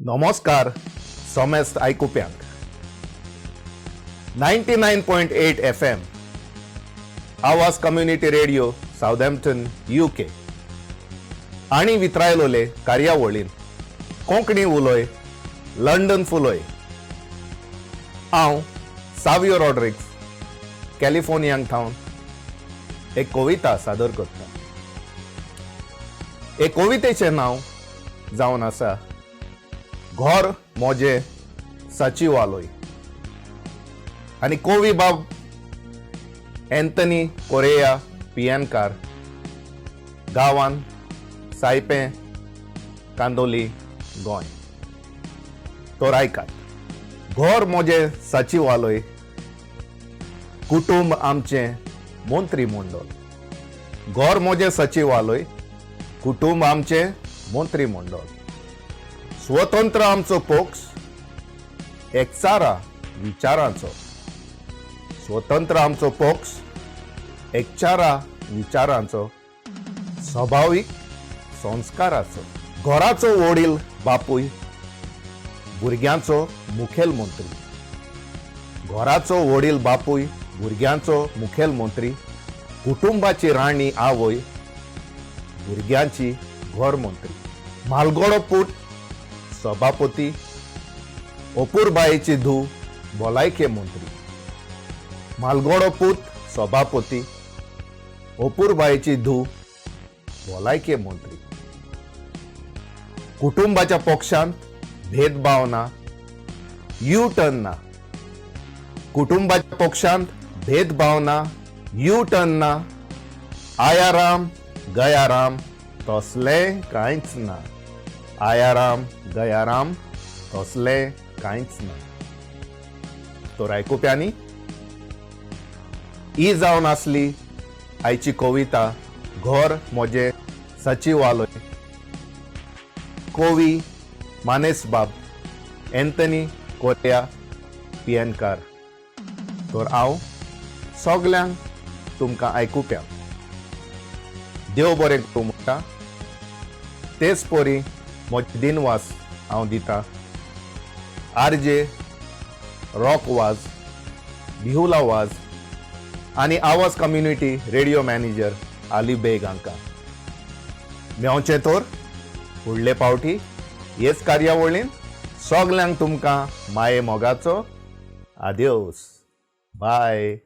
नमस्कार समेस्त आयकुप्यांक. 99.8 FM, Awaaz community radio, Southampton, UK आनी वित्रायलोले कार्यावळीन कोंकणी उलय लंडन फुलय. हांव सावियो रॉड्रिक्स कॅलिफोर्नियांक थावन एक कविता सादर करता. एक कवितेचें नांव जावन आसा घर म्हजें सचिवालय आनी कवी बाब एंथनी कोरेया पियनकार, गांवान सायपें, कांदोली, गोंय. तर आयकात. घर म्हजें सचिवालय, कुटुंब आमचें मंत्रीमंडळ. घर म्हजें सचिवालय, कुटुंब आमचें मंत्रीमंडळ. स्वतंत्र आमचो पक्ष, एकचारा विचारांचो. स्वतंत्र आमचो पक्ष, एकचारा विचारांचो, सभावीक संस्काराचो. घराचो वडील बापूय, भुरग्यांचो मुखेल मंत्री. घराचो वडील बापूय, भुरग्यांचो मुखेल मंत्री. कुटुंबाची राणी आवय, भुरग्यांची घर मंत्री. म्हालगडो पूत सभापती, अपुरबायेची धूव भलायके मंत्री. म्हालगडो पूत सभापती, अपुरबायेची धूव भलायके मंत्री. कुटुंबाच्या पक्षांत भेदभाव ना, यू टर्न ना. कुटुंबाच्या पक्षांत भेदभाव ना, यू टर्न ना. आया राम गया राम तसलें कांयच ना. आया राम गया राम तसलें कांयच ना. तर आयकुप्यांनी, ही जावन आसली आयची कविता घर म्हजें सचिवालय, कवी मानेस बाब एंथनी कोरिया पियनकार. तर हांव सगल्यांक तुमकां आयकुप्यांक देव बरें करूं म्हणटा. तेच परी म्हजे दिनवास हांव दिता आर जे रॉक वाज, बिहुला वाज आनी आवाज कम्युनिटी रेडिओ मॅनेजर आली बेग हांकां. मेवचें तर फुडले पावटी हेच कार्यावळीन. सगल्यांक तुमकां माये मोगाचो आदेवस. बाय.